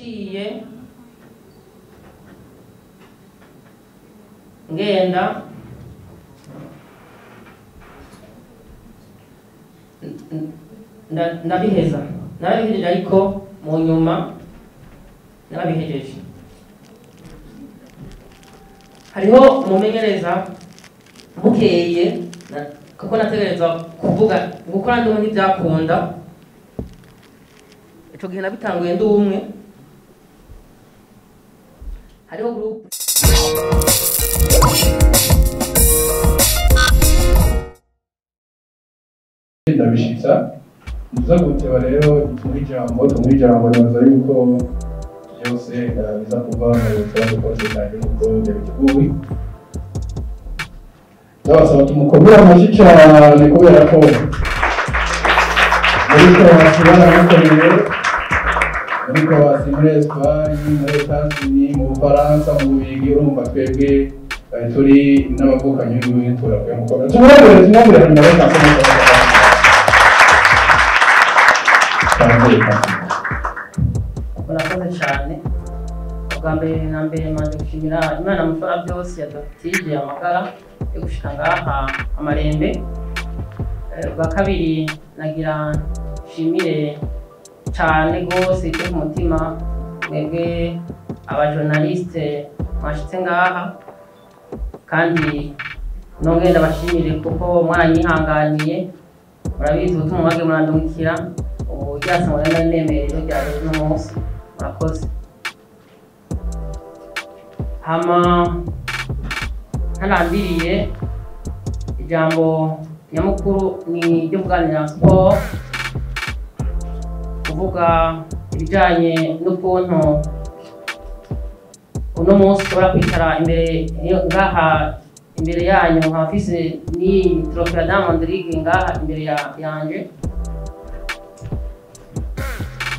Naciye ngenda ndabiheza, narabihejeje, ariko mu nyuma narabihejeje. Hariho umumenyereza bukeye, kuko nategerezwa kuvuga gukora ndi umwe ntibyakunda. Ico gihe nabitanguye ndi umwe. Hariho groupe. Ndabishitsa nza guteba rero tumuha ijambo. Nibaza yuko byose biza kuva mu kibazo kose cyane nk'uko yabiteguye. Ndabasaba tumukomere amashyi cyane, kubera ko muri Croatie baramukoreye, muri Croatie, muri Espagne, muri Etats-Unis, mu Bufaransa, mu Bubiligi. Urumva twebwe turi n'abavukanyi b'igihugu, turakwiye mukomere, tumwongere, tumwongere, hanyuma reka. Murakoze cyane. Ubwa mbere na mbere manje gushimira Imana mushobora byose yadufitije amagara yo gushika ngaha amarembe. Ubwa kabiri nagira nshimire cyane rwose cyo ku mutima mwebwe abajournaliste mwashitse ngaha, kandi nongeye ndabashimire kuko mwaranyihanganiye. Murabizi ubutumwa mwagiye murandungikira, ubu ryasangwa nari nemeye rero ryaje uno munsi. Murakoze. Hama ntarambiriye, ijambo nyamukuru ni iryo kuganira siporo, kuvuga ibijyanye n'ukuntu uno munsi ushobora kwicara imbere ngaha imbere yanyu, nkaba mfise n'iyi trophée ya Diamond League ngaha imbere yanje.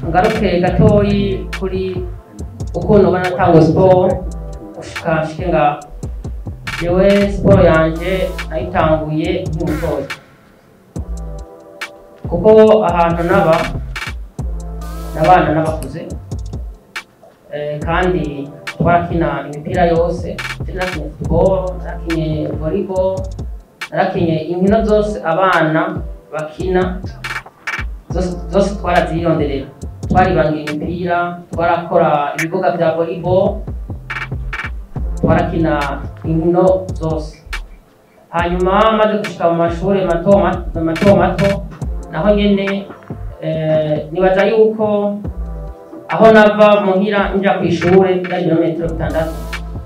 Ngaruke gatoyi kuri ukuntu ubona natangwe siporo gushika nshike ngaha. Jewe siporo yanje nayitanguye nkiri mutoya, kuko ahantu naba nabana n'abakuze, kandi twarakina imipira yose. Narakinye football, narakinye volleyball, narakinye inkino zose abana bakina zose, zose twarazironderera. Twaribangira imipira, twarakora ibibuga bya volleyball, twarakina inkino zose. Hanyuma maze gushika mu mashuri mato mato mato, naho nyene nibaza yuko aho nava muhira nja kw'ishure byari ibirometero 6.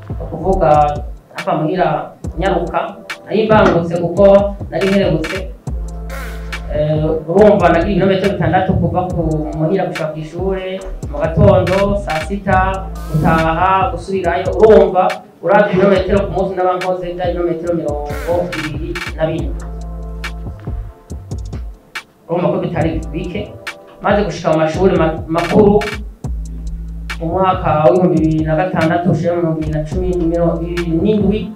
Ni ukuvuga nava muhira nyaruka, nari mbangutse kuko nari nkerebutse. Urumva nagira ibirometero 6 kuva ku muhira gushika kw'ishure mu gatondo saa 6, gutaha, gusubirayo. Urumva uravye ibirometero ku munsi naba nkoze, byari ibirometero 24. Urumva ko bitari bike. Maze gushika mu mashuri makuru mu mwaka w'2006 ushira mu 2017,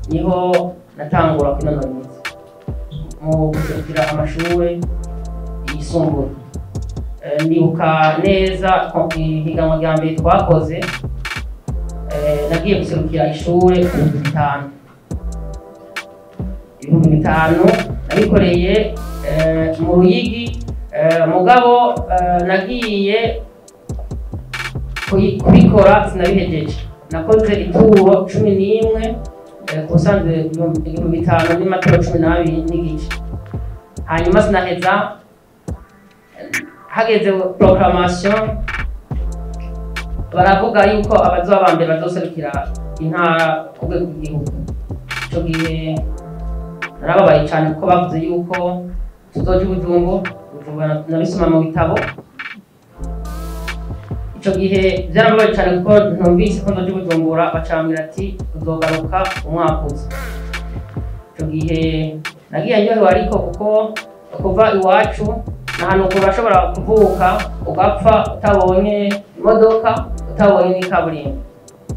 niho natangura kwinonora imitsi mu guserukira amashure yisumbuye. Ndibuka neza ko ihiganwa rya mbere twakoze, nagiye guserukira ishure 5000. 5000 nabikoreye mu Ruyigi, mugabo nagiye kubikora sinabihejeje. Nakoze ituro 11, kusanzwe 5000 n'imaturo 12.5. Hanyuma sinaheza, hageze proclamation baravuga yuko abazoba ba mbere bazoserukira intara ku rwego rw'igihugu. Ico gihe narababaye cane kuko bavuze yuko tuzoja i Bujumbura. Bujumbura nabisoma mu bitabo. Ico gihe vyarababaye cane kuko ntumvise ko nzoja i Bujumbura, bacambwira ati uzogaruka umwaka uza. Ico gihe nagiye ndyohewe, ariko kuko kuva iwacu ni ahantu kure urashobora kuvuka ugapfa utabonye imodoka, utabonye n'ikaburimbo.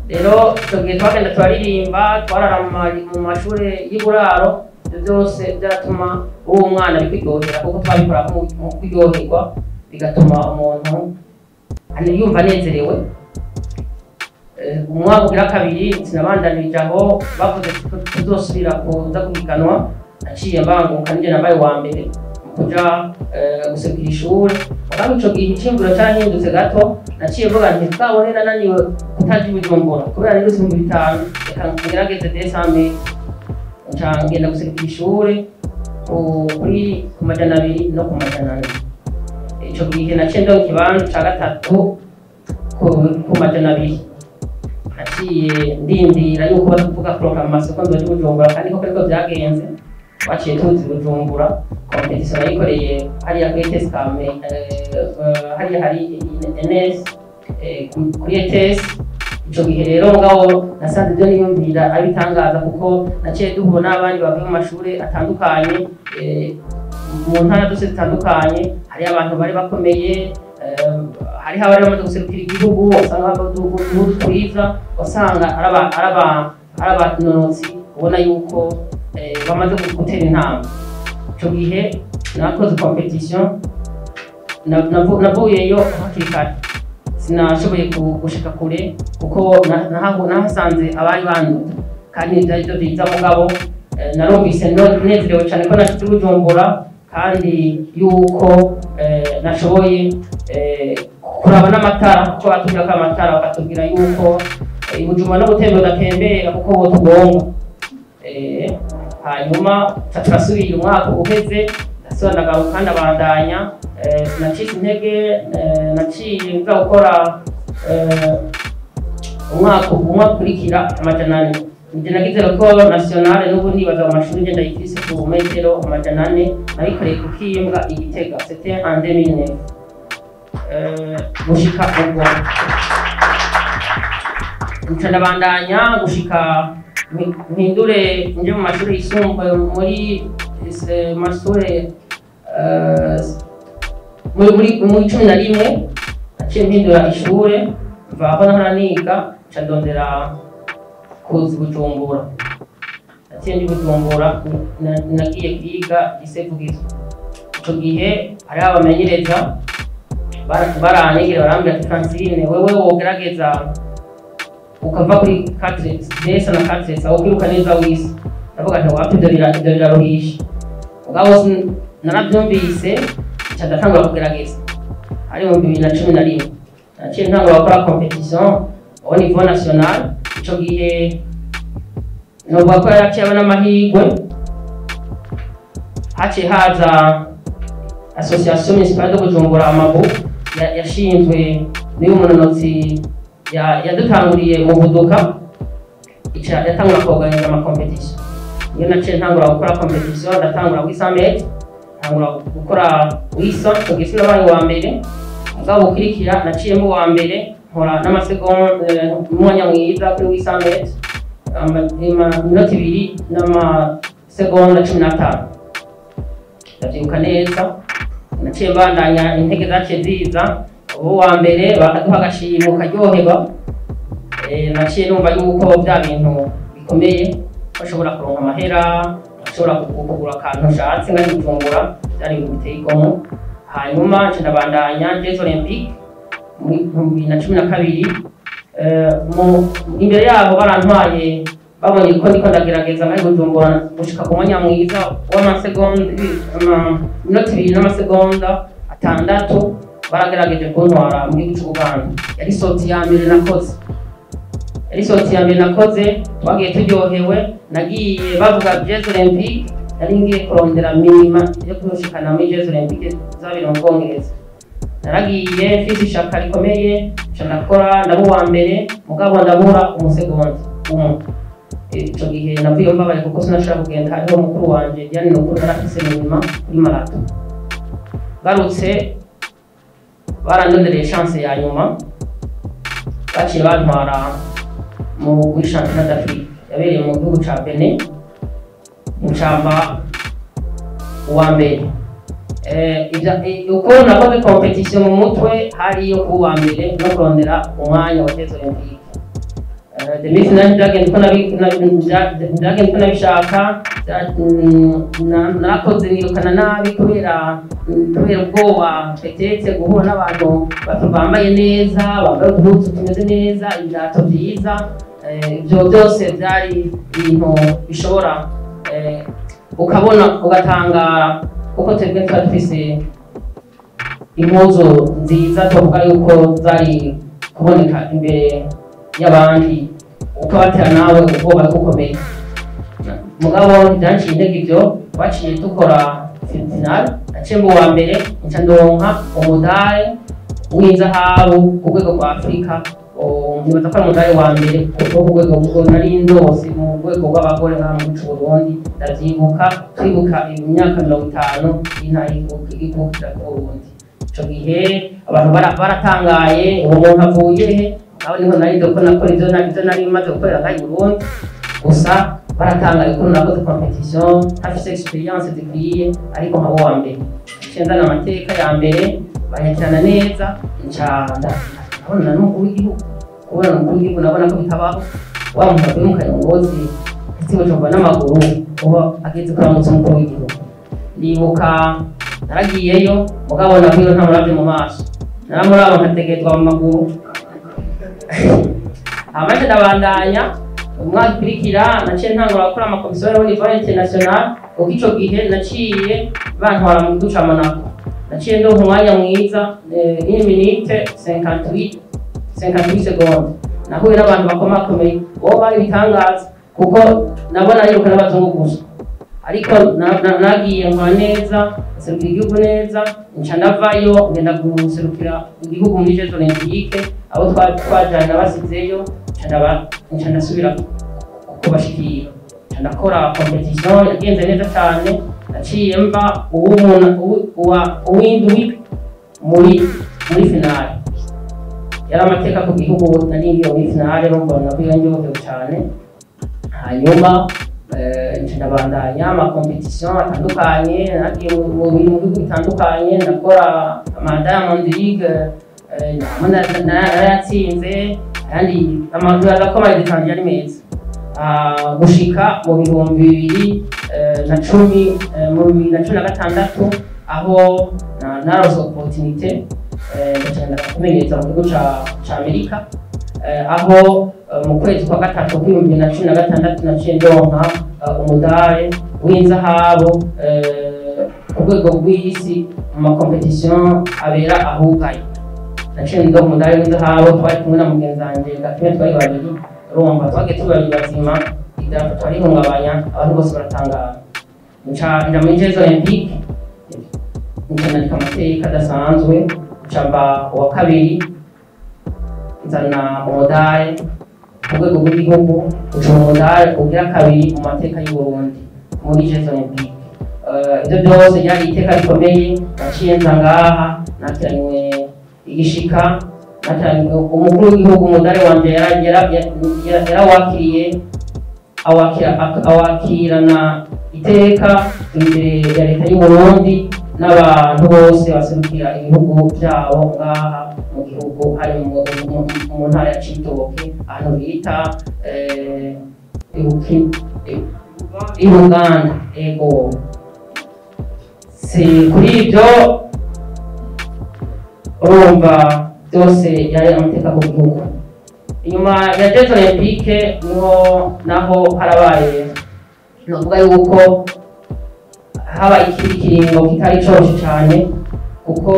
Rero ico gihe twagenda turaririmba, twarara mu mashure y'uburaro. Ivyo byose byaratuma uwo mwana bikuryohera, kuko twabikora mu kuryoherwa, bigatuma umuntu Yumva anezerewe. Umwaka ugira kabiri sinabandanije aho, bavuze ko tuzosubira kuza guhiganwa, naciye mbanguka, ninjye nabaye uwa mbere mu kuja guserukira ishure. Mugabo ico gihe iciyumviro carahindutse gato, naciye mvuga nti twabone nananiwe kutaja i Bujumbura kubera nirutse 5000, reka ngerageze 200. Nca ngenda guserukira ishure kuri ku 200 no ku 400. Ico gihe naciye ndonka ikibanza ca gatatu ku 200. Naciye ndindira yuko bavuga proclamation ko nzoja i Bujumbura, kandi koko ariko vyagenze, baciye tuzi Bujumbura. Compétition nayikoreye hariya kuri ETS Kame, hariya hari NS, kuri ETS. Ico gihe rero mugabo nasanze ibyo niyumvira ari bitangaza, kuko naciye duhura n'abandi bavuye mu mashure atandukanye, mu ntara zose zitandukanye. Hari abantu bari bakomeye, hariho abari bamaze guserukira igihugu, wasanga bambaye uduhuzu twiza, wasanga ari abanonotsi ubona yuko bamaze gutera intambwe. Ico gihe nakoze compétition, navuyeyo hakiri kare, sinashoboye gushika kure kuko nahasanze abari banduta, kandi vyari vyo vyiza. Mugabo narumvise nezerewe cane ko nashitse i Bujumbura, kandi yuko nashoboye kuraba n'amatara, kuko batubwira ko amatara, bakatubwira yuko i Bujumbura no gutembera udatembera kuko botugonga. Hanyuma ca turasubira umwaka uheze, ndasubira ndagaruka, ndabandanya. Sinacitse intege, naciye nza gukora umwaka umwe akurikira 400. Nje nagize record nationale, n'ubu nibaza mu mashuri ngenda yifise ku metero 400, nabikoreye ku Kimbwa i Gitega, c'était en 2009. Gushika ubwo nca ndabandanya gushika mpindure nje mu mashuri yisumbuye, muri mashure muri 11 naciye mpindura ishure, mva aho nahora niga, nca ndondera kuza i Bujumbura. Naciye ndi Bujumbura, nagiye kwiga lycée Vugizo. Ico gihe hariho abamenyereza baranyegera, barambwira ati: "Francine, wewe wogerageza ukava kuri 4 desa na 4 aho kwiruka neza wisi." Ndavuga nti: "Wapi, ivyo biraruhisha." Mugabo naravyumvise, nca ndatangura kugerageza. Hari mu 2011 naciye ntangura gukora compétition au niveau national. Ico gihe novuga ko yaraciye aba n'amahirwe, haciye haza association municipale de Bujumbura, AMABU, yashinzwe n'uyu munonotsi yadutanguriye mu buduka, ica yatangura kuorganiza ama compétition. Niyo naciye ntangura gukora compétition, ndatangura 800 mètres, ntangura gukora 800. Ico gihe sinabaye uwa mbere, mugabo ukurikira naciyemo uwa mbere, nkora n'amasegonda, umwanya mwiza kuri 800 mètres, iminota 2 n'amasegonda 15, ndavyibuka neza. Naciye mbandanya, intege zaciye ziza, ubu uwa mbere bakaduha agashimwe ukaryoherwa. Naciye numva yuko bya bintu bikomeye, bashobora kuronka amahera, bashobora kugura akantu ushatse nka Bujumbura, byari ibintu biteye igomwe. Hanyuma nca ndabandanya Jeux Olympiques muri 2012. Imbere yaho barantwaye, babonye ko ndiko ndagerageza nka Bujumbura gushika ku mwanya mwiza w'amasegonda, iminota 2 n'amasegonda 6, baragerageje kuntwara mu gihugu c'Ubuganda. Yari sortie ya mbere nakoze, yari sortie ya mbere nakoze. Twagiye turyohewe, nagiye bavuga Jeux Olympiques, nari ngiye kurondera minima yo kushikana muri Jeux Olympiques zabiri mu Bwongereza. Naragiye mfise ishaka rikomeye, nca ndakora, ndaba uwa mbere, mugabo ndabura umusegonda umwe. Ico gihe navuye mbabaye kuko sinashobora kugenda, hariho mukuru wanje Diane Nukuru narafise minima kuri marathon. Garutse barandondereye chance ya nyuma, baciye bantwara muri championnat d'Afrique yabereye mu gihugu ca Benin, ncamba uwa mbere. Uko nakoze compétition mu mutwe hari yo kuba uwa mbere no kurondera umwanya wa Jeux Olympiques. Demi-finale byagenze uko nabishaka. Narakoze nirukana nabi kubera ubwoba, peut-être guhura n'abantu bambaye neza, bambaye uduhuzu tumeze neza, ibirato byiza. Ibyo byose byari ibintu bishobora ukabona ugatangara, kuko twebwe tuba dufise impuzu nziza, tuvuga yuko zari kuboneka imbere y'abandi, ukabatera nawe ubwoba bukomeye. Mugabo ntibyanciye intege ibyo. Twaciye dukora finale, naciye mu wa mbere, nca ndonka umudari w'inzahabu ku rwego rwa Afurika. Nibaza ko ari umudari wa mbere wo ku rwego rwo nari ndose mu rwego rw'abagore ngaha mu gihugu c'Uburundi. Ndavyibuka twibuka imyaka 50 y'intara y'ikukira ku Burundi. Ico gihe abantu baratangaye, uwo muntu avuye he? Aho niho nari ndiko nakora ivyo nari maze gukorera ngaha i Burundi gusa. Baratangaye ukuntu nakoze compétition ntafise expérience zikwiye, ariko nkaba uwa mbere. Naciye nzana amateka ya mbere, banyakirana neza, nca ndabonana n'umukuru w'igihugu. Kubona umukuru w'igihugu nabona ko bitabaho, wa muntu avuye mu Kayongozi ndetse Bujumbura n'amaguru, uba ageze kuramutsa umukuru w'igihugu. Ndibuka naragiyeyo, mugabo navuyeyo ntamuravye mu maso, naramuraba nkategerezwa mu maguru. Hama nca ndabandanya. Umwaka ukurikira naciye ntangura gukora ama compétitions au niveau international, kuko ico gihe naciye bantwara mu gihugu ca Monaco. Naciye ndonka umwanya mwiza, 1 minute 58 secondes. Nahuye n'abantu bakomakomeye, bo bari ibitangaza, kuko nabona yiruka n'abazungu gusa, ariko nagiye nkora neza, nserukira igihugu neza. Nca ndavayo ngenda guserukira igihugu muri Jeux Olympiques. Abo twajanye nabasizeyo, nca ndasubira kubashikira, nca ndakora compétition yagenze neza cyane. Naciye mba uw'indwi muri finale. Yari amateka ku gihugu, nari ngiye muri finale, numva navuye ndyohewe cyane. Hanyuma nca ndabandanya ama compétitions atandukanye, nagiye mu bihugu bitandukanye, ndakora ama Diamond League, hamwe narayatsinze, ayandi amazu ko amazi yari meza. Gushika mu 2010, mu 2016, aho naronse opportunité, ndagenda kumenyereza mu gihugu ca Amerika, aho mu kwezi kwa gatatu kw'2016 naciye ndonka umudare w'inzahabu ku rwego rw'isi mu ma compétitions abera ahugaye. Naciye ndonka umudare w'inzahabu, twari kumwe na mugenzi wanje Gakime, twari babiri. Urumva twagiye turi babiri bazima, idarapo twarihungabanya, abantu bose baratangara. Nca nja muri Jeux Olympiques, nca nandika amateka adasanzwe, nca mba uwa kabiri, nzana umudare ku rwego rw'igihugu, uca umudare ugira kabiri mu mateka y'u Burundi muri Jeux Olympiques. Ibyo byose byari iteka rikomeye. Naciye nza ngaha nakiranywe igishika, nakiranywe umukuru w'igihugu. Umudare wanje yarawakiriye, awakirana iteka imbere ya leta y'u Burundi n'abantu bose baserukira ibihugu byabo ngaha mu gihugu, hari mu ntara ya Cibitoke, ahantu bita i Buganda. Ego, si kuri ibyo, urumva byose yari amateka ku gihugu. Inyuma ya Jeux Olympiques niho naho harabaye, novuga yuko habaye ikindi kiringo kitari coroshe cane, kuko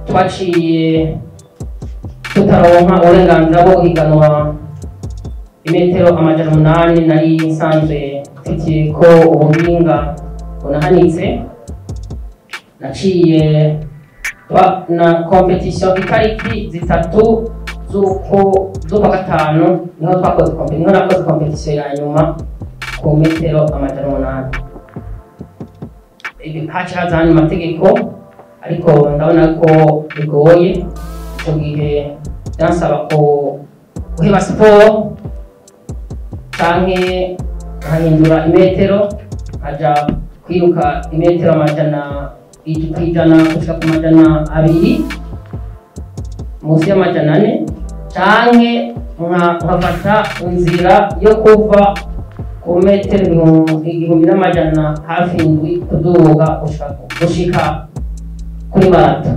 twaciye tutaronka uburenganzira bwo guhiganwa imetero 800 nari nsanzwe mfitiye ko ubuhinga bunahanitse. Naciye na compétition itariki 3 z'ukwa gatanu, niho twakoze niho nakoze compétition ya nyuma ku metero 800. Ibi haca haza hano amategeko, ariko ndabona ko bigoye. Ico gihe byansaba ko guheba siporo canke nkahindura imetero, nkaja kwiruka imetero 100 gushika ku 200, munsi y'400. Canke nkafata inzira yo kuva ku metero 1700 kuduga gushika kuri marato.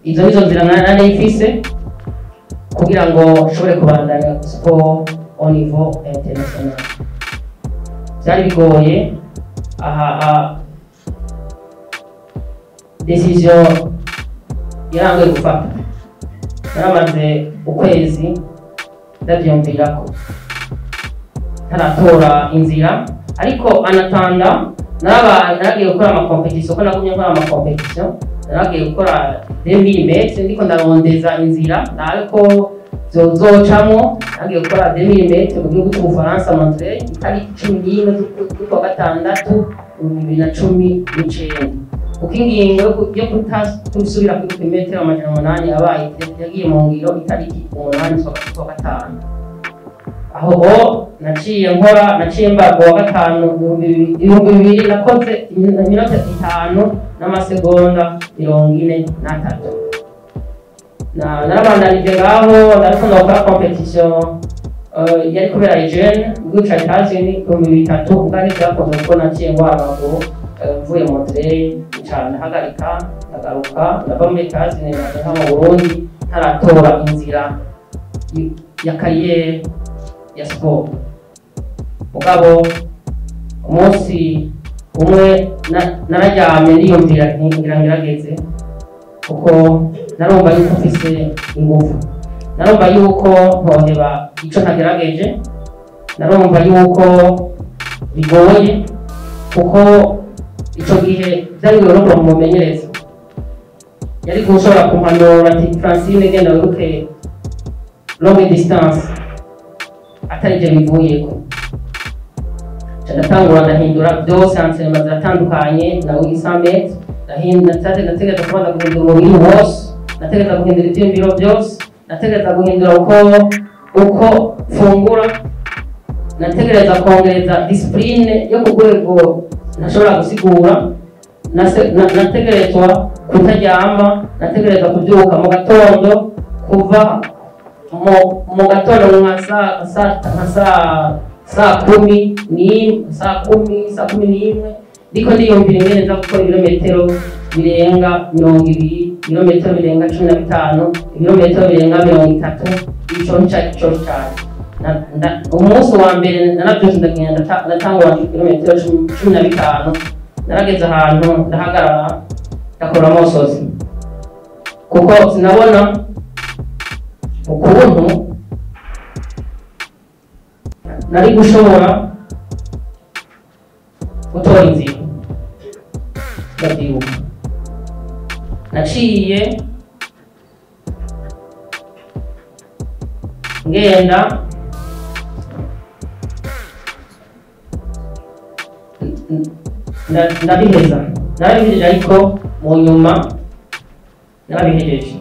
Izo nizo nzira nari mfise kugira ngo nshobore kubandanya sport au niveau international. Byari bigoye, aha decision yarangoye gufata. Naramaze ukwezi ndavyumvirako ntaratora inzira, ariko anatanda naragiye gukora ama competition, ko nagumye nkora ama competition, naragiye gukora 2000 metres ndiko ndarondeza inzira nawe ko zozocamwo. Naragiye gukora 2000 metres mu gihugu c'Ubufaransa, Montreuil, itariki 11 z'ukwa gatandatu 2019, kuko ingingo yo kutasubira kwiruka imetero 800 yabaye yagiye mu ngiro itariki 8 z'ukwa gatanu. Aho naciye nkora, naciye mbago wa gatanu 2000, nakoze iminota 5 n'amasegonda 43. Narabandanije ngaho, ndariko ndakora competition yari kubera hygiene mu gihugu ca Etats-Unis 2003, ubwo ntibyakoze kuko naciye ngwara amaguru mvuye Montreuil, nca ndahagarika, ndagaruka, ndava muri Etats-Unis ndaja mu Burundi ntaratora inzira ya carrière ya sport. Mugabo umunsi umwe nararyamye ndiyumvira ngira ngerageze, kuko narumva yuko mfise ingufu, narumva yuko ntoheba ico ntagerageje, narumva yuko bigoye, kuko ico gihe vyari bigoye no kuronka umumenyereza yari gushobora kumpanura ati Francine genda wiruke longue distance atari ivyo bivuyeko. Ndatangura ndahindura byose, entraînement ziratandukanye na 800 metres nategereza kubanza guhindura umubiri wose, nategereza guhindura ivyiyumviro byose, nategereza guhindura uko mfungura, nategereza kongereza discipline yo ku rwego ntashobora gusigura, nategerezwa kutaryama, nategereza kubyuka mu gatondo, kuva mu gatondo nka saa 10 saa 10, saa 11 ndiko ndiyumvira ingene nza gukora ibirometero birenga 20, ibirometero birenga 15, ibirometero birenga 30. Ico nicari co cane. Umunsi wa mbere naravyutse ndagenda ndatangura ibirometero 15, narageze ahantu ndahagarara ndakora amosozi, kuko sinabona ukuntu nari gushobora gutora inzira. Ndavyibuka naciye ngenda ndabiheza, narabihejeje, ariko mu nyuma narabihejeje.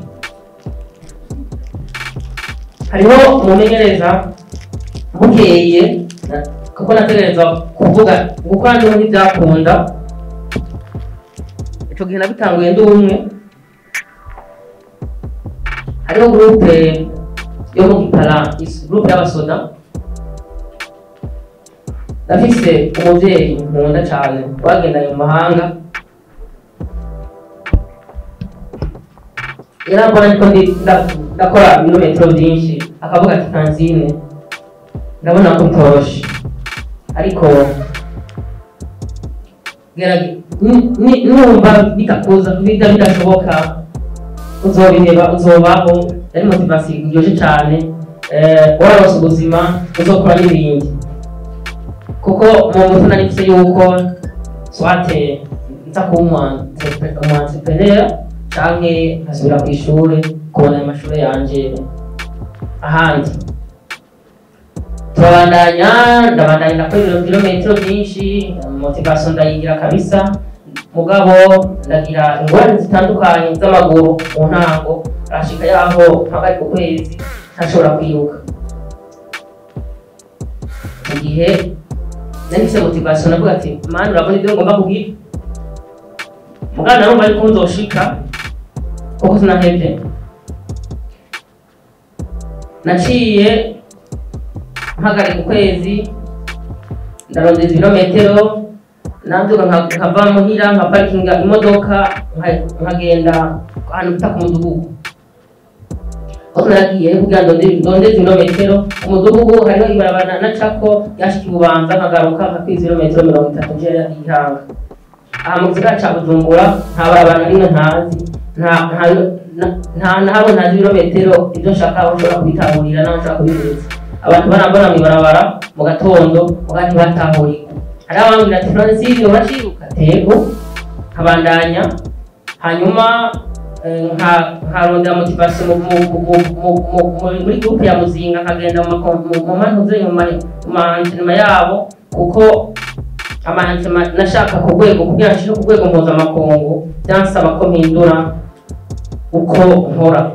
Hariho umumenyereza bukeye, kuko nategereza kuvuga gukora ndiho ntibyakunda. Ico gihe nabitanguye ndi umwe. Hariho groupe yo mu Gipara, groupe y'abasoda. Ndafise umuvyeyi nkunda cane twagendanye mu mahanga, yarambona ariko ndakora ibirometero byinshi, akavuga ati Francine ndabona ko bitoroshe, ariko numva bitakuza bidashoboka uzobiheba, uzobaho. Yari motivation iryoshe cane, wararonse ubuzima uzokora n'ibindi, kuko mu mutwe nari mfise yuko soit nza kuba umu entrepreneur canke nkasubira kw'ishure kubona ayo mashure yanje ahandi. Turabandanya, ndabandanya ndakora ibirometero byinshi, motivation ndayigira kabisa, mugabo ndagira ingorane zitandukanye z'amaguru. Mu ntango arashika yaho mpagarika ukwezi ntashobora kwiruka. Mu gihe nari mfise motivation navuga ati Mana urabona ibyo ngomba kugira, mugabo narumva yuko nzoshika kuko sinahevye. Naciye mpagarika ukwezi, ndarondeza ibirometero, nabyuka nkava muhira, nkaparikinga imodoka, nkagenda ahantu bita ku mudugudu. Aho naragiye kugira ngo ndondeze ibirometero ku mudugudu, hariho ibarabara nacako ryashika i Bubanza, nkagaruka nkakwiza ibirometero 30 nje Igihanga. Aha mu gisagara ca Bujumbura nta barabara na rimwe ntazi, nta na hamwe ntazi ibirometero. Ibyo nshaka aho nshobora kubitahurira n'aho nshobora kubihereza abantu barambona mw'ibarabara mu gatondo, muga ntibatahurirwa. Hariho abambwira ati: "Francine, uraciruka?" Tego, nkabandanya. Hanyuma nkarondera motivation muri groupe ya Muzinga, nkagenda mu mantuze, mu ma entraînement yabo, kuko ama entraînement nashaka ku rwego, kugira nshike ku rwego mpuzamakungu, byansaba ko mpindura uko nkora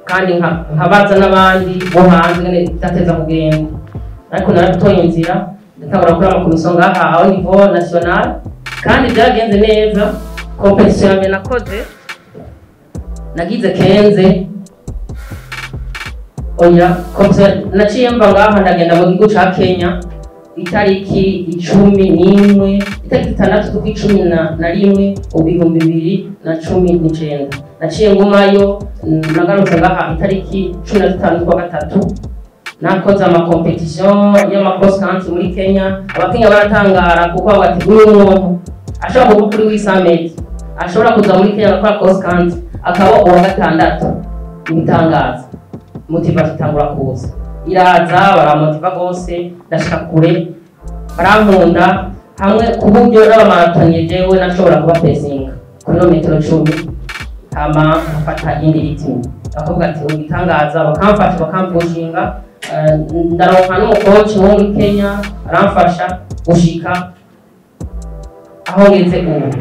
kandi nkabaza n'abandi bo hanze ngene byateza kugenda. Ariko naratoye inzira, ndatangura gukora ama compétition ngaha au niveau national, kandi byagenze neza. Compétition ya mbere nakoze nagize 15, oya, compétition naciye mva ngaha ndagenda mu gihugu ca Kenya itariki 11, itariki 6 z'ukwa 11 2019. Naciye ngumayo, nagarutse ngaha itariki 15 z'ukwa gatatu. Nakoze ama compétition y'ama cross country muri Kenya. Abakenya baratangara kuko bavuga ati: "Uyu muntu ashobora kuva kuri 800 mètres, ashobora kuza muri Kenya agakora cross country akaba uwa gatandatu, ibitangaza." Motivation itangura kuza, iraza, baramotiva rwose, ndashika kure, barankunda hamwe ku buryo n'aba marathoniens jewe nashobora kuba pesinga kuri metero 10, hama nkafata iyindi rythme, bakavuga ati: "Ugitangaza." Bakamfasha, bakampushinga. Ndaronka n'umu coach wo muri Kenya aramfasha gushika aho ngeze ubu.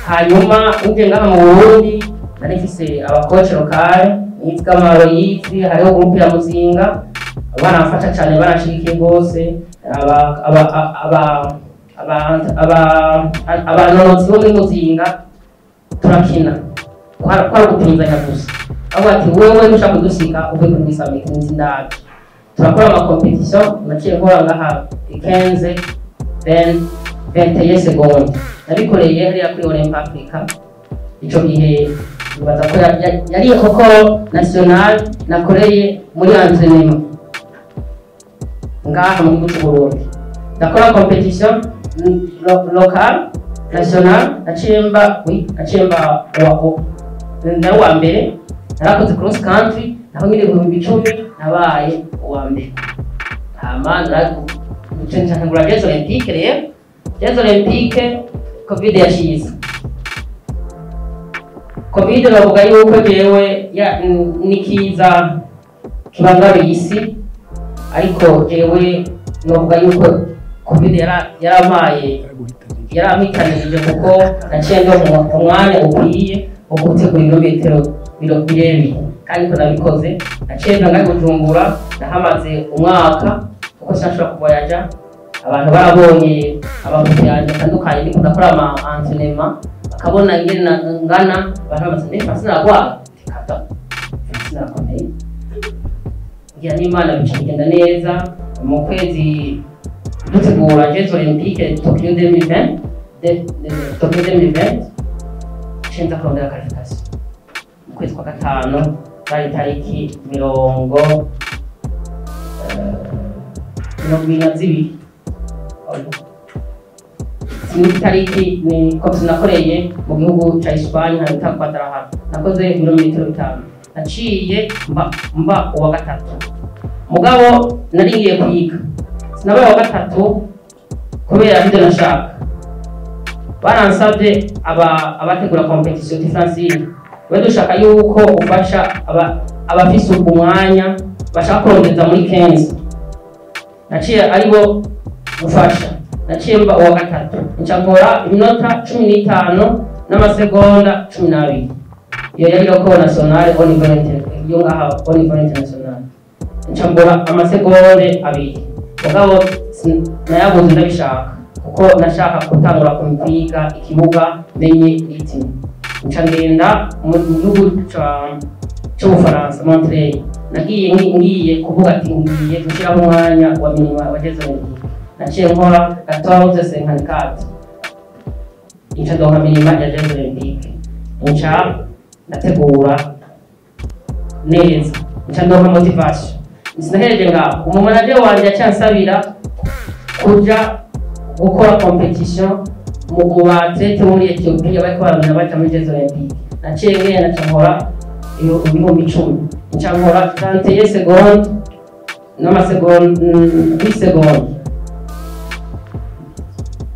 Hanyuma nje ngaha mu Burundi nari mfise aba coach local nitwa Maroyizi, hariho groupe ya Muzinga, baramfasha cyane, baranshigikiye rwose. Abanonotsi bo muri Muzinga turakina, kwari ugupinzanya gusa. Aho ati: "Wewe ntushaka kudusiga uvuye kuri Wisamike nzi ndaje." Turakora ama compétition, naciye nkora ngaha 15 20 21 secondes, nabikoreye hariya kuri Olymp Africa. Ico gihe nibaza ko yari koko national nakoreye muri entraînement ngaha mu gihugu c'u Burundi. Ndakora compétition local, national, naciye mba, oui, naciye mba nari uwa mbere. Narakoze cross country naho nyine 10,000, nabaye uwa mbere. Hama ntangura Jeux Olympiques. Rero Jeux Olympiques, Covid yashize. Covid bavuga yuko jewe nikiza kibangamiye isi, ariko jewe novuga yuko Covid yarampaye, yarampitanirije, kuko naciye ndonka umwanya ukwiye wo gutegura ibirometero birebire, kandi ko nabikoze. Naciye nza ngaho i Bujumbura, nahamaze umwaka kuko sinashobora kuvoyaja. Abantu barabonye amafoto yanjye atandukanye ndiko ndakora ama entraînement, bakabona ingene ngana. Abantu bamaze mbe Francine aragwara? Kata, Francine arakomeye. Ngira n'Imana bica bigenda neza. Mu kwezi dutegura Jeux Olympiques Tokyo 2020, Tokyo 2020, nshinza kurondera qualification mu kwezi kwa gatanu, zari tariki 22. Sinzi itariki, ni komisiyo nakoreye mu gihugu ca Espagne ahantu bita Guadalajara. Nakoze ibirometero 5, naciye mba uwa gatatu. Mugabo nari ngiye kwiga, sinabaye uwa gatatu kubera ibyo nashaka. Baransabye abategura compétition ati: "Francine, we dushaka yuko ufasha abafise umwanya bashaka kurondeza muri 15." Naciye aribo gufasha, naciye mba uwa gatatu, nca nkora iminota 15 n'amasegonda 12. Iyo yari record nationale au niveau iyo ngaha au niveau international. Nca mbura amasegonde 2, mugabo nayabuze ndabishaka, kuko nashaka gutangura kwiga ikibuga, menye rythme. Nca ngenda mu gihugu c'Ubufaransa, Montreuil. Nagiye ngiye kuvuga ati ngiye gushyiraho umwanya wa minima wa Jeux Olympiques. Naciye nkora 14:54, inca ndonka minima ya Jeux Olympiques, inca ndategura neza, nca ndonka motivation. Sinahereje ngaho, umumanager wanje yaciye ansabira kuja gukora compétition mu ba athlètes muri Ethiopia bariko baramenya baja muri Jeux Olympiques. Naciye ngenda, nca nkora 10,000, nca nkora 31 secondes n'amasegonde 8 secondes,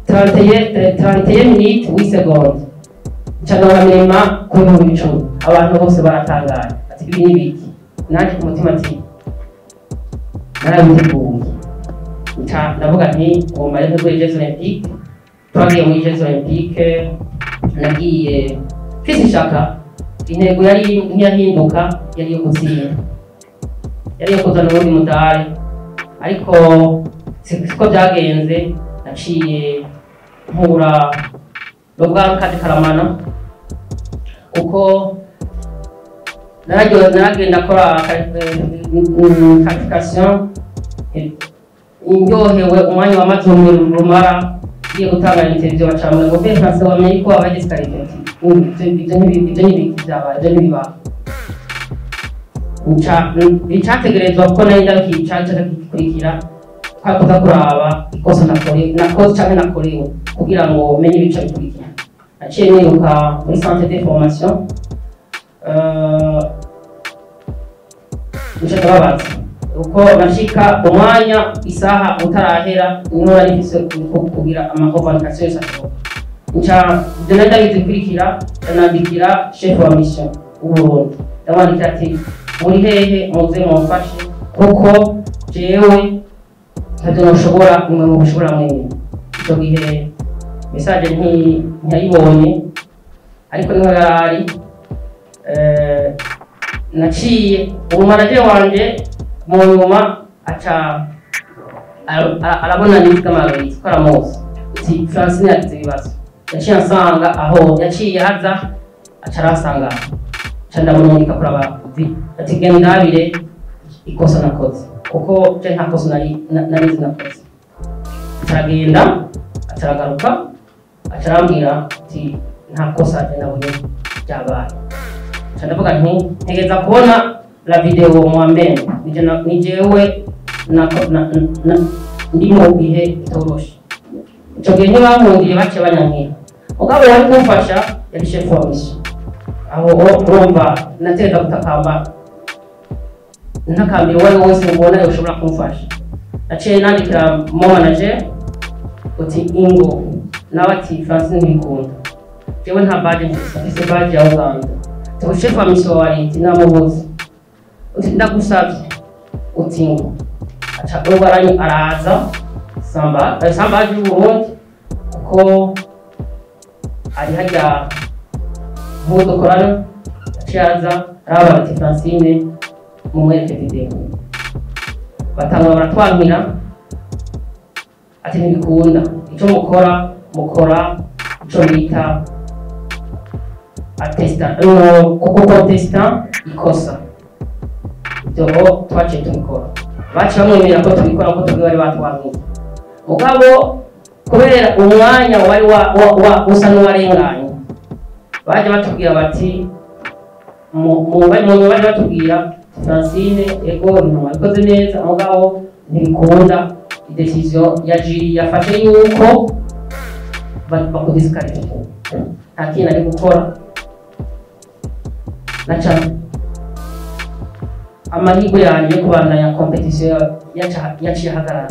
31 minutes 8 secondes, nca ndonka minima ku 10,000. Abantu bose baratangaye ati: "Ibi ni biki?" Nanjye ku mutima ati narabiteguye. Nca ndavuga nti ngomba rero ntegure Jeux Olympiques. Twagiye muri Jeux Olympiques, nagiye mfise ishaka. Intego yari ntiyahinduka, yari iyo gutsinda, yari iyo kuzana uwundi mudari, ariko siko byagenze. Naciye mpura n'ubwa Karamana, kuko naragenda akora qualification indyohewe. Umwanya wa mazumwe rumara ngiye gutanga interview, bacambwira ngo: "Mbe Francine, wamenye ko wabaye disqualifié?" Ibyo ntibiki byabaye, ibyo ntibibaho. Icategerezwa kuko nari ndakica gikurikira kwa kuza kuraba ikosa nakore nakoze canke nakorewe kugira ngo menye ibice bikurikira. Naciye niruka muri centre de formation, nca ndababaza uko nashika umwanya isaha utarahera, niho nari mfise kugira ama revendication yose ashoboka. Nca ibyo nari ndabizi kurikira, ndanandikira chef wa mission w'Uburundi, ndamwandikira ati: "Muri hehe? Muze mumfashe, kuko jewe ntavyo noshobora, nimwe mubishobora mwenyine." Ico gihe message ntiyayibonye, ariko niho yarari. Naciye umumanager wanje mu nyuma aca arabona nizigama ko aramuzi, ati: "Francine yagize ibibazo." Yaciye ansanga aho, yaciye aza aca aransanga aho, nca ndamurungika kuraba ati: "Genda ndabire ikosa nakoze, kuko je nta kosa nari narizi nakoze." Aca aragenda, aca aragaruka, aca arambwira ati: "Nta kosa je nabonye ryabaye." Nca ndavuga nti ntegereza kubona la vidéo moi-même, ni jewe ndi mu bihe bitoroshe. Ico gihe ntibankundiye, baciye banyankira. Mugabo yari kumfasha yari chef wa mission. Aho urumva natereza gutakamba, ntakambira uwo ari we wese mbona yoshobora kumfasha. Naciye nandikira mo manager uti: "Ingo." Nawe ati: "Francine, ntibikunda, jewe nta badge mfise, mfise badge ya Uganda." Tuba chef wa mission wa leta namubuze. Uti: "Ndagusavye." Uti: "Ngo." Aca ubwo araza samba samba y'u Burundi, kuko ari hajya nk'uwo dukorana. Aciye aza arababara ati: "Francine, mumwereke vidéo." Batangura baratwankira ati: "Ntibikunda, icyo mukora, mukora icyo bita attesta no kuko contesta ikosa." Ibyo twaciye tubikora, baciye bamwemerera ko tubikora kuko tubwo bari batwankiye. Mugabo kubera umwanya wari wa usa n'uwarenganye, baje batubwira bati mu baje batubwira: "Francine, ego, ibintu mwabikoze neza, mugabo ntibikunda, décision ya jury yafashe yuko bakudisqualifiye." Nta kintu ari gukora, naca amahirwe yanjye yo kubandanya compétition yaciye ahagarara.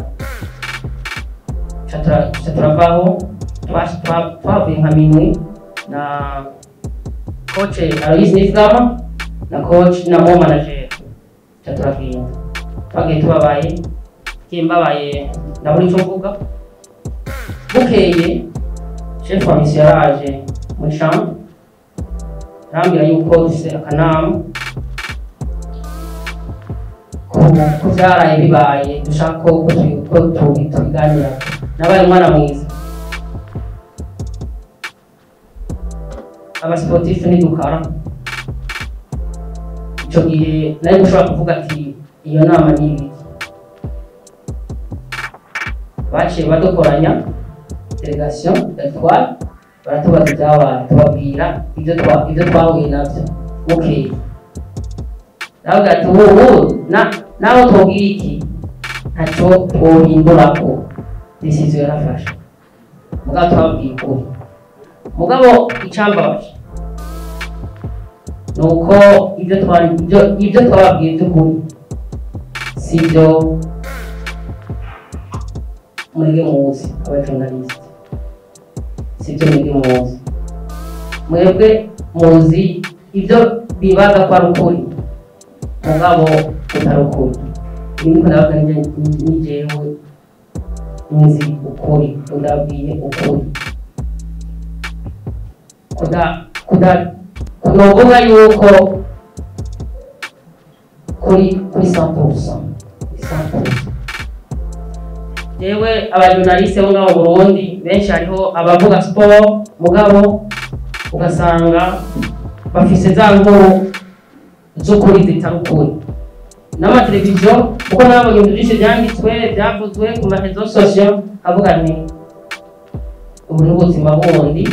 Ca turavaho, twavuye nka minwi na coach Aloys Nizigama na coach na mo manager. Ca turagenda, twagiye tubabaye, ngiye mbabaye, ndabura icyo mvuga. Bukeye chef wa mission yaraje muri chambre, arambwira yuko dufise akanama ku vyaraye bibaye, dushaka ko tubiganira. Nabaye umwana mwiza. Abasportifs ntidukara. Ico gihe nari gushobora kuvuga ati iyo nama ni ibiki. Baciye badukoranya délégation d'Etoile, baratubaza ibyabaye, tubabwira ibyo twahuye navyo. Bukeye navuga ati ubu naho tubwira iki, ntacyo twohindurako, décision yarafashe. Mugabo twababwiye ukuri. Mugabo icambabaje nuko ibyo twababwiye by'ukuri sibyo mwebwe muzi, abajournaliste, sibyo mwebwe muzi. Mwebwe muzi ibyo bibaza ko ari ukuri, mugabo utari ukuri. Niko ndavuga, ni jewe nzi ukuri, ndabwiye ukuri. Kuda kunovuga yuko kuri 100%, 100%. Jewe abajournaliste bo ngaho mu Burundi benshi, hariho abavuga sport, mugabo ugasanga bafise za nkuru z'ukuri zitari ukuri. N'amateleviziyo, kuko nabonye ibintu byinshi byanditswe, byavuzwe ku ma réseaux sociaux, avuga nti ubu ni ubuzima bundi.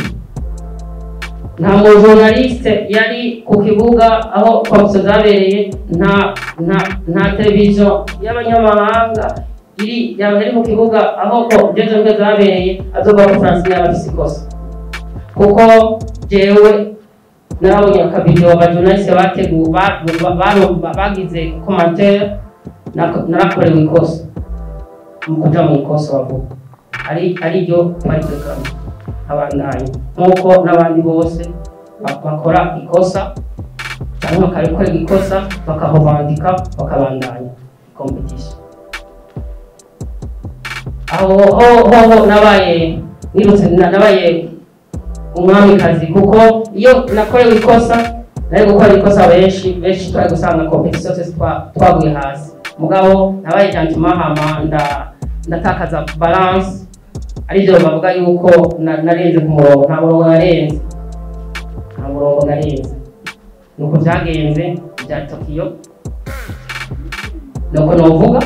Nta mu journaliste yari ku kibuga aho compétition zabereye, nta televiziyo y'abanyamahanga iri yaba yari mu kibuga aho ko ibyo zabereye azovuga ko Francine yaba afise ikosa. Kuko jewe narabonye akavideo abajournaliste bateguye, bagize commentaire, narakorewe ikosa mu kuja mu ikosa bavuga ari ryo bari kwerekana abandanya, nk'uko n'abandi bose bakora ikosa cyangwa bakabikorera ikosa, bakahobandika, bakabandanya compétition. Aho ho nabaye nirutse, nabaye umwamikazi, kuko iyo nakorewe ikosa nari gukora ikosa, benshi benshi twari gusanga compétition twese twaguye hasi. Mugabo nabaye gentiment, hama ndatakaza balance, arivyo bavuga yuko narenze ku murongo. Nta murongo narenze, nta murongo narenze. Nuko vyagenze bya Tokyo, nuko novuga.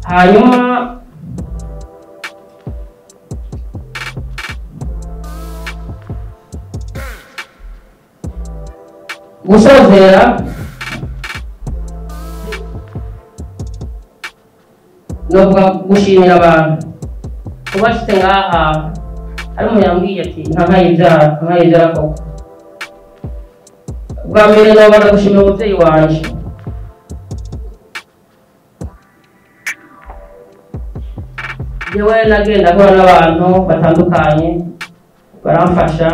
Hanyuma gusozera, novuga gushimira abantu kuba ashitse ngaha. Hari umuntu yambwiye ati nka nkayibyara koko. Bwa mbere nobanza gushimira umuvyeyi wanje. Jewe nagenda guhura n'abantu batandukanye baramfasha,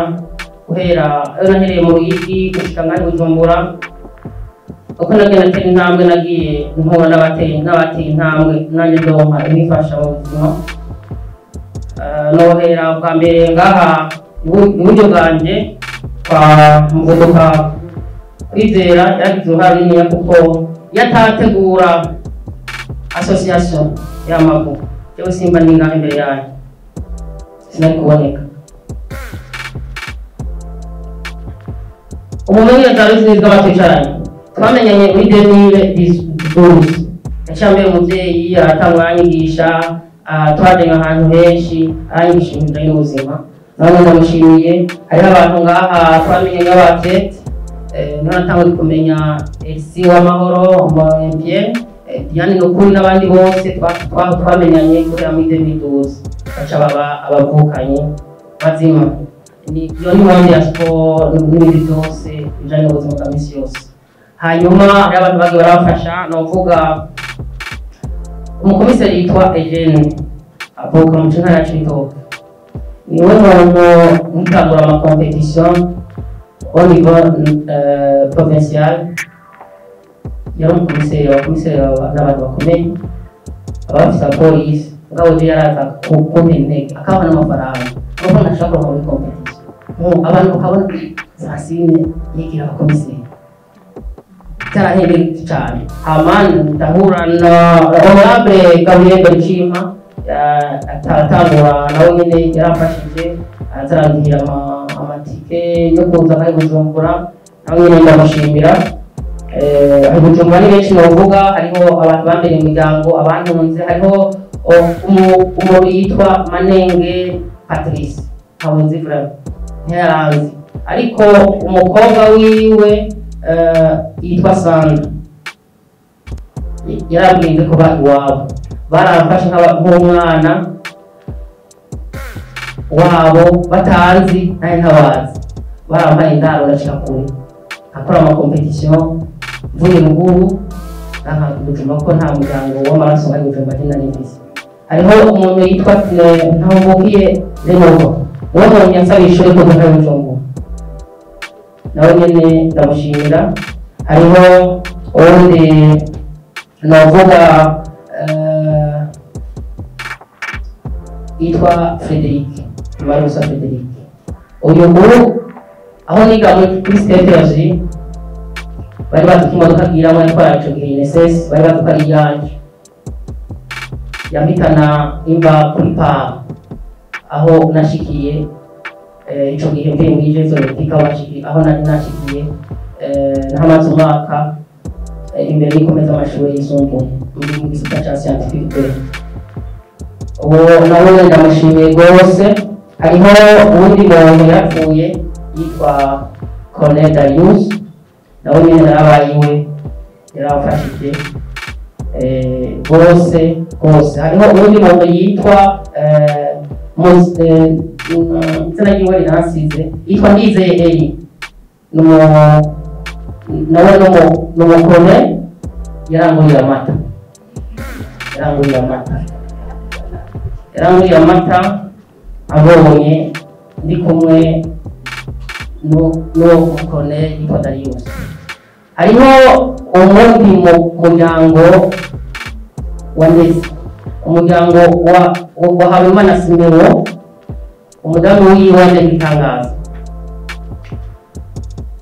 guhera aho nahereye mu Ruyigi gushika ngaha i Bujumbura. Uko nagenda ntera intambwe, nagiye mpura n'abateye intambwe, nanjye ndonka ibifasha mu buzima. Nohera bwa mbere ngaha iburyo bwanjye kwa Muvuduka Kwizera, yaragize uruhare runiniya, kuko iyo atategura association y'amaguru, jewe simba ndi ngaha imbere yanyu, sinari kuboneka. Umumenyereza w'izindi twicaranye twamenyanye muri 2012, yaciye ambera umuvyeyi, aratangura aranyigisha, twajanye ahantu henshi, aranyigisha ibintu bijanye n'ubuzima, none ndamushimiye. Hariho abantu ngaha twamenyanye b'abathlète, niho natanguye kumenya Elsie Uwamahoro, umu-olympienne, Diane Nukuri n'abandi bose twamenyanye guhera muri 2012, baca baba abavukanyi bazima. Iyo ni monde ya sport n'ibindi byose bijanye n'ubuzima bwa misi yose. Hanyuma hariho abantu bagiye barabafasha. Novuga umukomiseri yitwa Eugene, avuka mu ntara ya Cibitoke, niwe muntu nkitangura amacompétition au niveau provincial yari umukomiseri. Abakomiseri n'abantu bakomeye, abafise polisi, mugabo je yaraza kumpa intege, akampa n'amafaranga, kuko ntashaka kuva muri compétition. Abantu bakabona Francine yigira abakomiseri, byarahembeye cyane. Hama ndahura na honorable Gabriel Barishima, atangura nawe nyene yaramfashije, atarandihira amatike yo kuza ngaho i Bujumbura, nawe nyene ndamushimira. Bujumbura ni benshi novuga, hariho abantu bambere mu miryango, abantunze, hariho umuntu yitwa Manenge Patrice, ntawe nzi vraiment, ntiyaranzi, ariko umukobwa wiwe yitwa Sandra yarabwirinze kuba iwabo, baramfashe nk'umwana wabo batanzi nari ntabazi, barampaye indaro ndashika kure, akora ama competition mvuye ruguru aha Bujumbura ko nta muryango w'amaraso wari Bujumbura je nari mfise. Hariho umuntu yitwa Ntawumvukiye Renova, uwo muntu yansaba ishuri ko ntari Bujumbura, nawe nyene ndamushimira. Hariho uwundi novuga yitwa Frederic Marusa Frederic, uyu nguyu aho niga muri CTG bari bazi ko imodoka agiramwo yatwara ico gihe INSS, bari bazi ko ari iyanje, yampitana imva kuri PAM aho nashikiye ico gihe mvuye muri Jeux Olympiques, aho nari nashikiye nahamaze umwaka imbere y'ikomeza amashuri yisumbuye mu gisata ca scientifique. Uwo nawe ndamushimiye rwose. Hariho uwundi muntu yapfuye yitwa Cornel Darius, nawe nyene narabaye iwe, yaramfashije rwose rwose. Hariho uwundi muntu yitwa izina ryiwe riransize, yitwa Ndizeye Eli, nawe n'umukone, yaranguriye amata, yaranguriye amata, yaranguriye amata abonye ndi kumwe n'uwo mukone yitwa Darius. Hariho uwundi muryango wa Ndetse, umuryango wa Habimana Simeo, umudamu wiwe ndagitangaza,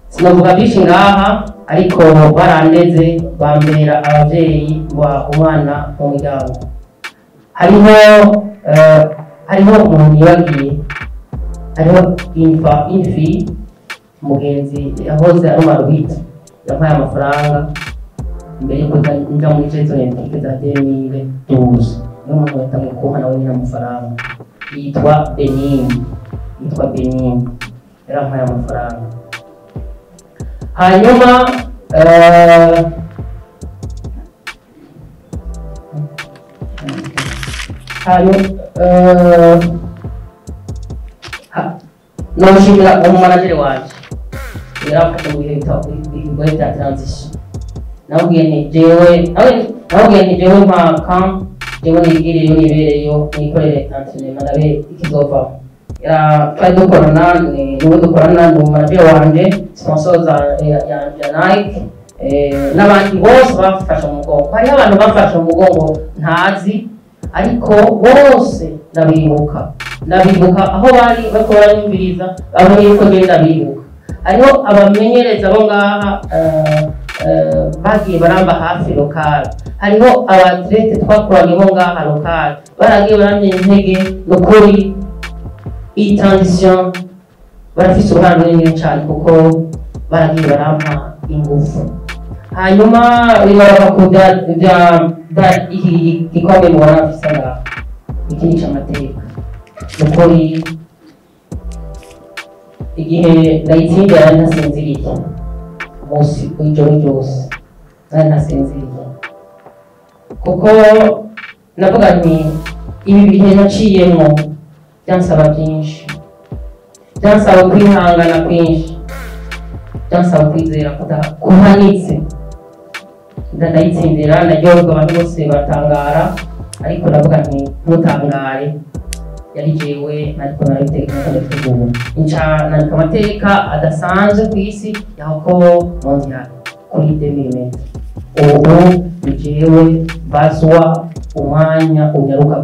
sinavuga byinshi ngaha, ariko barandeze bambera abavyeyi ba umwana mu muryango. Hariho umuntu yibagiye, hariho imfi mugenzi yahoze ari umarubiti, yampaye amafaranga mbere yuko nja muri Jeux Olympiques za 2012, niyo muntu yatanguye kumpa nawe nyine amafaranga, yitwa Benini, yitwa Benini, yarampaye amafaranga. Hanyuma noshimira umumanageri wanje yaramfashe mu bihe bigoye bya transition, namubwiye nti jewe, namubwiye nti jewe mpaka jewe nigireyo nibereyo nikorere entraînement ndabe ikizovamo. Twari dukorana, niwe dukorana, ni umumanageri wanje, sponsor za ya Nike n'abandi bose bamfashe mu mugongo. Hariho abantu bamfashe mu mugongo ntazi, ariko bose ndabibuka, ndabibuka aho bari bariko baranyumviriza, babonye yuko jewe ndabibuka. Hariho abamenyereza bo ngaha bagiye baramba hafi lokal, hariho abatlete twakoranye bo ngaha lokal baragiye baramye intege. Nukuri iyi transition barafise uruhare runini cane kuko baragiye barampa ingufu. Hanyuma bigaruka ku bya iki gikombe mubona mfise ngaha, iki ni ic'amateka. Nukuri igihe ndayitsindira nari ntasinziriye umunsi w'ijoro ryose, nari ntasinziriye kuko navuga nti ibi bihe naciyemwo byansaba byinshi, byansaba kwihangana kwinshi, byansaba kwizera kuhanitse. Ndayitsindira ndaryoherwa, abantu bose baratangara, ariko ndavuga nti ntutangare, yari jewe ariko narabitegura. Nca nandika amateka adasanzwe ku isi ya record mondial kuri 2000 metres. Ubu ni jewe bazwa umwanya unyaruka.